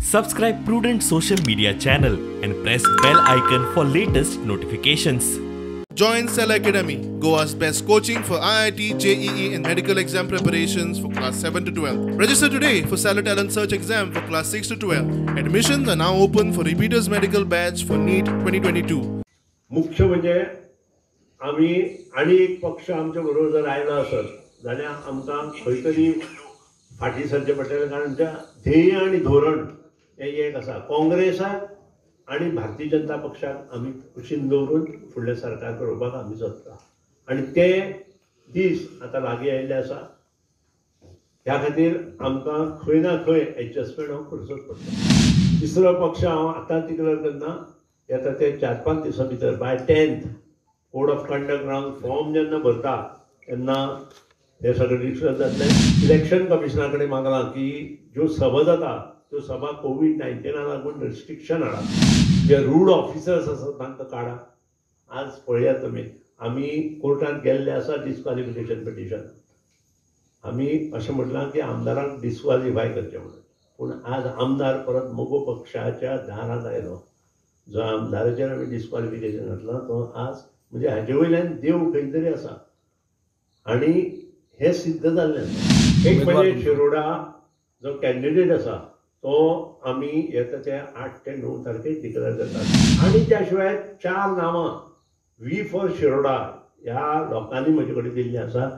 Subscribe Prudent social media channel and press bell icon for latest notifications. Join Cell Academy, Goa's best coaching for IIT, JEE and medical exam preparations for class 7 to 12. Register today for Cellar Talent Search exam for class 6 to 12. Admissions are now open for repeaters medical batch for NEET 2022. मुख्य म्हणजे आमी आनी एक पक्ष आमच्या बरोबर जर आयलो आसत जाल्यार आमकां खंय तरी फाटीं सरचें पडटलें, कारण आमच्या ध्येय आनी धोरण हें एक आसा. काँग्रेसाक आनी भारतीय जनता पक्षाक आमी कुशीन दवरून फुडलें सरकार करपाक आमी सोदता आनी ते दीस आतां लागीं आयिल्ले आसा. ह्या खातीर आमकां खंय ना खंय एडजस्टमेंट हांव करचोच पडटा. तिसरो पक्ष हांव आतां डिक्लेर करना, येता ते 4-5 दिसां भितर by 10th code of conduct round form जेन्ना भरता तेन्ना हे सगळें डिस्कस जातलें. इलेक्शन कमिशना कडेन मागलां की ज्यो सभा जाता त्यो सभा कोवीड-19 लागून रिस्ट्रिक्शन हाडा, जे रूड ऑफिसर्स आसात तांकां काडा. आज पळयात तुमी, आमी कोर्टांत गेल्ले आसा डिस्क्वॉलिफिकेशन पिटिशन, आमी अशें म्हटलां की आमदारांक डिस्क्वॉलिफाय करचें म्हणून, पूण आज आमदार परत मगो पक्षाच्या दारांत आयलो. जो आमदाराचेर आमी डिस्क्वॉलिफिकेशन घातलां तो आज म्हणजे हाजे वयल्यान देव खंय तरी आसा आनी हें सिद्ध जाल्लें आसा. एक म्हणजे शिरोडा जो कॅन्डिडेट आसा तो आमी येता ते 8 ते 9 तारखेक डिक्लेअर करतात. आनी त्या शिवाय 4 नांवां we for Shiroda ह्या लोकांनी म्हजे कडेन दिल्लीं आसा.